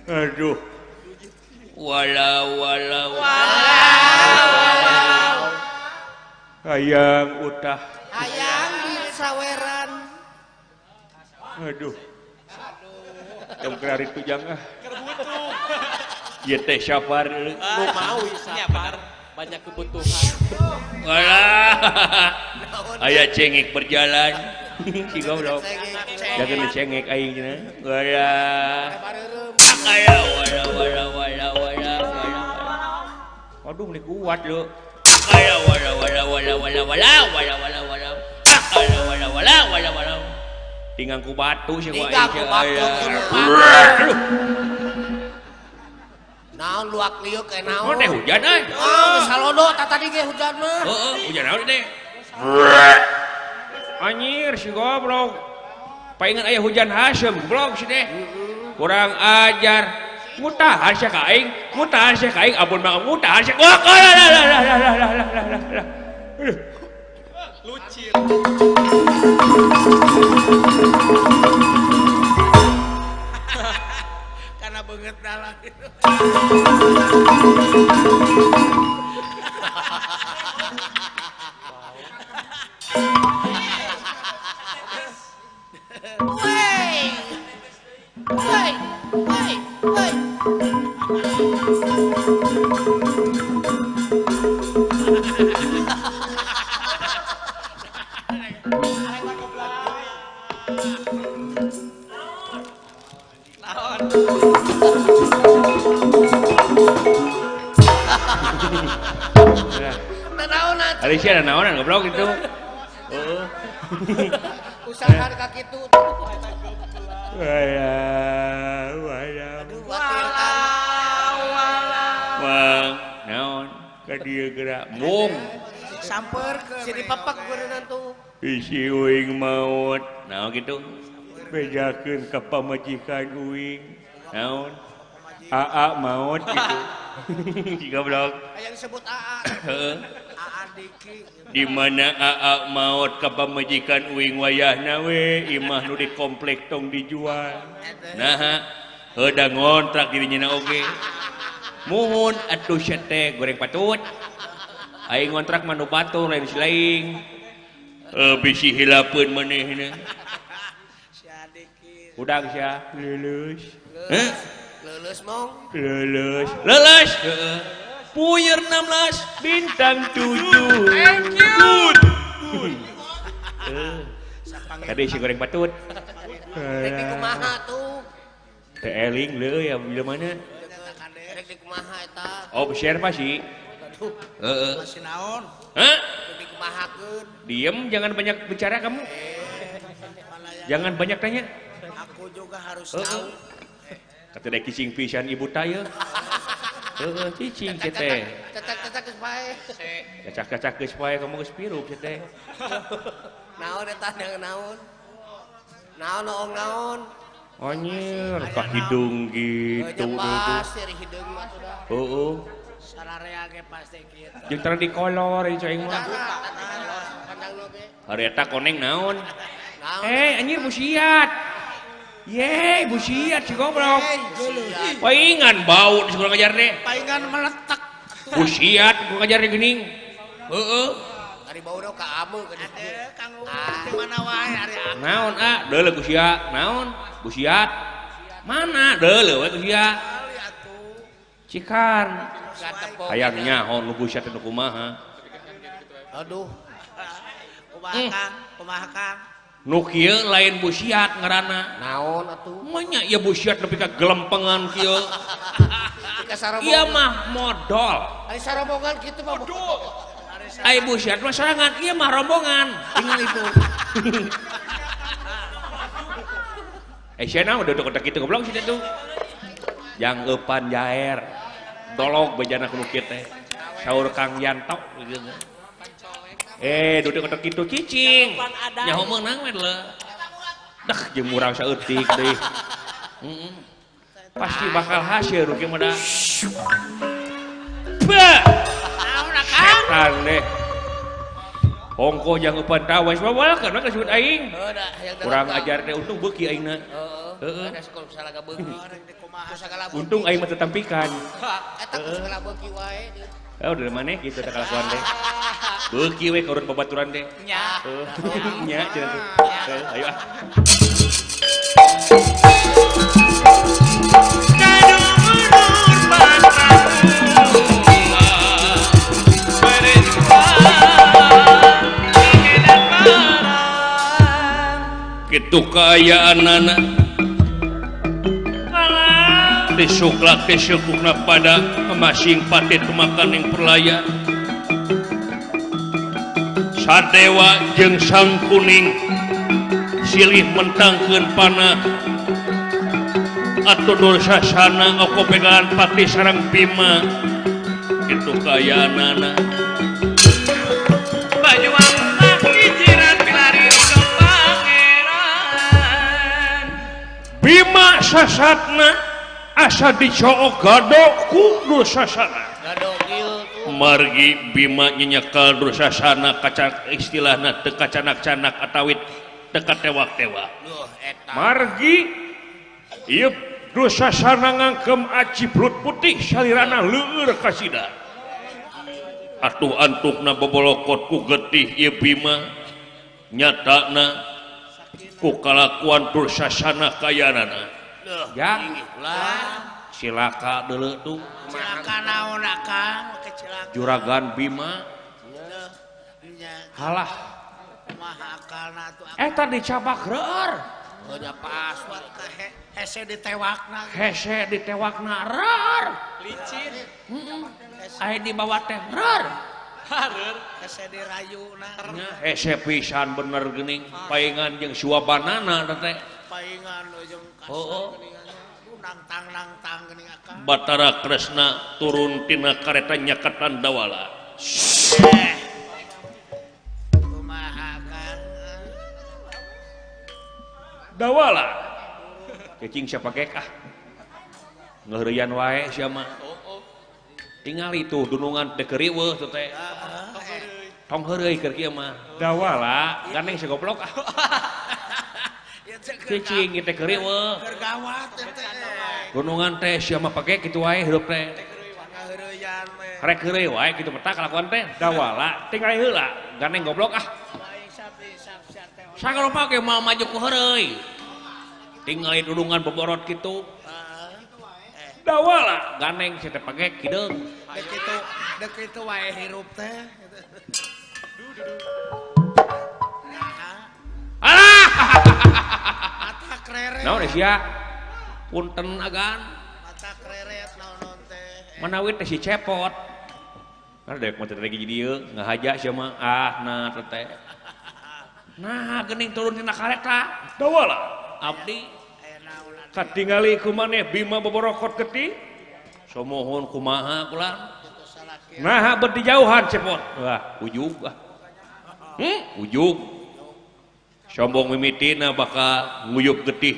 Aduh. Walau walau walau. Hayang utah. Hayang disaweran. Aduh. Tong keur itu jangan. Ieu teh safar lu mau safar banyak kebutuhan. Walah. Aya cengek berjalan. Si goblok. Jangan cengek aing cenah. Walah. Aya wala wala wala wala wala. Aduh meni kuat lu. Aya wala wala wala wala wala wala wala wala. Wala wala wala wala wala. Tinggal ku batu sih ku aing. Naon luak liuk eh naon. Oh teh hujan euy. Ah, geus salodo tah tadi ge hujan mah. Heeh, hujan naon teh? Anjir si goblok. Paingan aya hujan hasem goblok si teh. Kurang ajar. Mutahar sia ka aing, mutahar sia ka aing, ampun mah mutahar sia. Wah, lah lah lah lah lah lah lah lah lah. Lucir. Karena banget dalam. Wey. Wey. Wey. Wey. Ari sia naonan goblok itu. Heeh. Usaha ka kitu. Wala wala. Wang, naon ka dieu geura mung sampeurkeun si dipepek geureunnan tuh. Bisi uing maot. Naon kitu? Bejakeun ka pamajikan uing. Naon? AA maot gitu. Si goblok. Aya disebut AA. Heeh. AA Diki. Di mana AA maot ka pamajikan uing wayahna we imah nu di komplek tong dijual. Naha heuda ngontrak dirinya na oge. Muhun atuh sia teh goreng patut. Aing ngontrak mah nu batur lain si laing. Bisi hilapeun manehna. Sia Diki. Udang sia leuleus. Heh? Leuleus mong. Leuleus. Leuleus. Heeh. Puyer 16 bintang 7. Thank you. Good. Tadi si goreng patut. Rek di kumaha tuh? Teh eling leuh ya bila mana? Rek di kumaha eta? Oh, share pasti. Heeh. Masih naon? Hah? Rek di kumahakeun? Diem, jangan banyak bicara kamu. Jangan banyak tanya. Aku juga harus tahu. Kata dek cicing pisan ibu taya. Heeh, cicing teh. Cacak-cacak geus pae. Cacak-cacak geus pae kamu geus pirup teh. Naon eta yang naon? Naon oong naon? Anjir, ka hidung gitu. Pas dari hidung mah tuh dah. Heeh. Sararea ge pasti kieu. Jeung tara dikolor ieu aing mah. Hareta koneng naon? Eh, anjir busiat. Ye, busiat si goblok. Paingan bau di kurang ajar deh. Paingan meletak. Busiat kurang ajar deh geuning. Heeh. Ari bau ka amu ka dieu. Kang di mana wae ari amu. Naon ah, deuleu ku sia. Naon? Busiat. Mana deuleu we ku sia. Cikan. Hayang nyaho nu busiat nu kumaha. Aduh. Kumaha Kang? Kumaha Kang? Nu kieu lain busiat ngaranna. Naon atuh? Manya ieu busiat nepi ka gelempengan kieu. Ieu mah modol. Ari sarombongan kitu mah modol. Ai busiat mah sorangan, ieu mah rombongan. Tinggal itu. Eh sia naon duduk otak kitu goblok sia tuh. Jang eupan jaer. Dolog bejana ku nu kieu teh. Saur Kang Yanto gitu. Eh, duduk otak kitu cicing. Nyaho meunang we leuh. Dah jeung murang saeutik deui. Heeh. Pasti bakal hasil rugi mah da. Bah. Naon Kang? Setan deh. Hongko jang eupan tawas mah walkeun we kasebut aing. Kurang ajar teh untung beuki aingna. Heeh. Ada segala beuki. Untung aing mah teu tampikan. Eta segala beuki wae. Oh, dari mana gitu teh kalakuan teh. Beuki we ka urang babaturan teh. Nya. Nya cenah teh. Ayo ah. Kitu kaayaanana disuklak disukukna pada masing pati tumakan yang perlaya Sadewa jeung Sang Kuning silih mentangkeun panah atuh Dursasana oko pegangan pati sareng Bima kitu kaayaanana Bima sasatna asa dicook gado ku Dursasana. Margi Bima nyenyekal Dursasana kaca istilahna teu kacanak-canak atawit teu katewak-tewak. Margi ieu Dursasana ngangkem aci belut putih salirana leueur kasida. Atuh antukna bobolokot ku getih ieu Bima nyatana ku kalakuan Dursasana kayanana. Ya, cilaka deuleu tuh. Cilaka naon Kang? Cilaka. Juragan Bima. Halah. Kumaha akalna atuh. Eta dicabak reur. Oh nya pas hese ditewakna. Hese ditewakna reur. Licin. Heeh. Aya dibawa teh reur. Hese dirayuna. Hese pisan bener geuning paingan jeung suabanana teh. Paingan jeung kasar geuningan. Nangtang-nangtang geuning akang. Batara Kresna turun tina kareta nyaketan Dawala. Kumaha Kang? Dawala. Cicing siapa gek ah. Ngeureyan wae sia mah. Tingali tuh dunungan teu keuriweuh tuh teh. Tong heureuy keur kieu mah. Dawala gandeng si goblok ah. Cicing ieu teh keuriweuh. Keur gawat teh. Dunungan teh sia mah pake kitu wae hirup teh. Ngaheureyan we. Rek heureuy wae kitu mah kalakuan teh. Dawala tingali heula gandeng goblok ah. Sagala pake mah maju ku heureuy. Tingali dunungan boborot kitu. Dawala gandeng si teh pake kideung. Dek kitu, dek kitu wae hirup teh. Alah. Mata kreret. Naon sia? Punten agan. Mata kreret naon teh. Manawi teh si Cepot. Nah dek mah teh lagi dieu ngahaja sia mah ah nah teh. Nah geuning turun tina kareta. Dawala abdi katingali ku maneh Bima boborokot getih. Somohon kumaha kula. Naha bet dijauhan Cepot. Wah, ujug ah. Ujug. Sombong mimitina bakal nguyup getih.